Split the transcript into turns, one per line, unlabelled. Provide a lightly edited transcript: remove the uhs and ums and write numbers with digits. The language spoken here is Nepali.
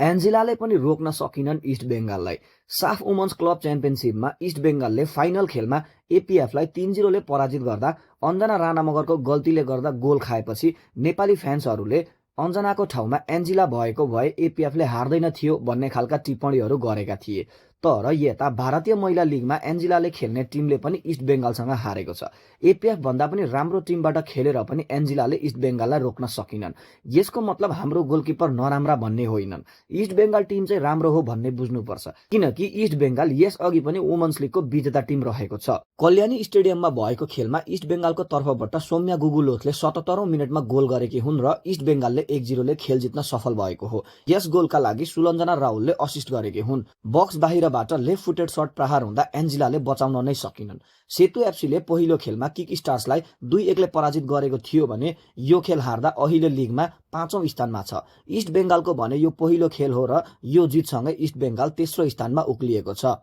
एन्जिलाले पनि रोक्न सकिनन् इस्ट बेंगाललाई। साफ वुमन्स क्लब च्याम्पियनशिपमा इस्ट बेंगालले फाइनल खेलमा एपीएफलाई 3-0 ले पराजित गर्दा अञ्जना राणा मगरको गल्तीले गर्दा गोल खाएपछि नेपाली फ्यान्सहरूले अञ्जनाको ठाउँमा एन्जिला भएको भए एपीएफले हार्दैन थियो भन्ने खालका टिप्पणीहरू गरेका थिए। तर यता भारतीय महिला लिगमा एन्जिलाले खेल्ने टिमले पनि इस्ट बेंगालसँग हारेको छ। एपीएफ भन्दा पनि राम्रो टिमबाट खेलेर पनि एन्जिलाले इस्ट बेंगाललाई रोक्न सकिनन्। यसको मतलब हाम्रो गोलकिपर नराम्रा भन्ने होइनन्, इस्ट बेंगाल टिम चाहिँ राम्रो हो भन्ने बुझ्नुपर्छ। किनकि इस्ट बेंगाल यसअघि पनि वुमन्स लिगको विजेता टिम रहेको छ। कल्याणी स्टेडियममा भएको खेलमा इस्ट बेंगालको तर्फबाट सौम्या गुगुलोथले 77औं मिनेटमा गोल गरेकी हुन् र इस्ट बेंगालले 1-0 ले खेल जित्न सफल भएको हो। यस गोलका लागि सुलञ्जना राहुलले असिस्ट गरेकी हुन्। बक्स बाहिरबाट लेफ्ट फुटेड शट प्रहार हुँदा एन्जिलाले बचाउन नै सकिनन्। सेतु एफसीले पहिलो खेलमा किक स्टार्सलाई 2-1 ले पराजित गरेको थियो भने यो खेल हार्दा अहिले लिगमा 5औं स्थानमा छ। इस्ट बेंगालको भने यो पहिलो खेल हो र यो जितसँगै इस्ट बेंगाल तेस्रो स्थानमा उक्लिएको छ।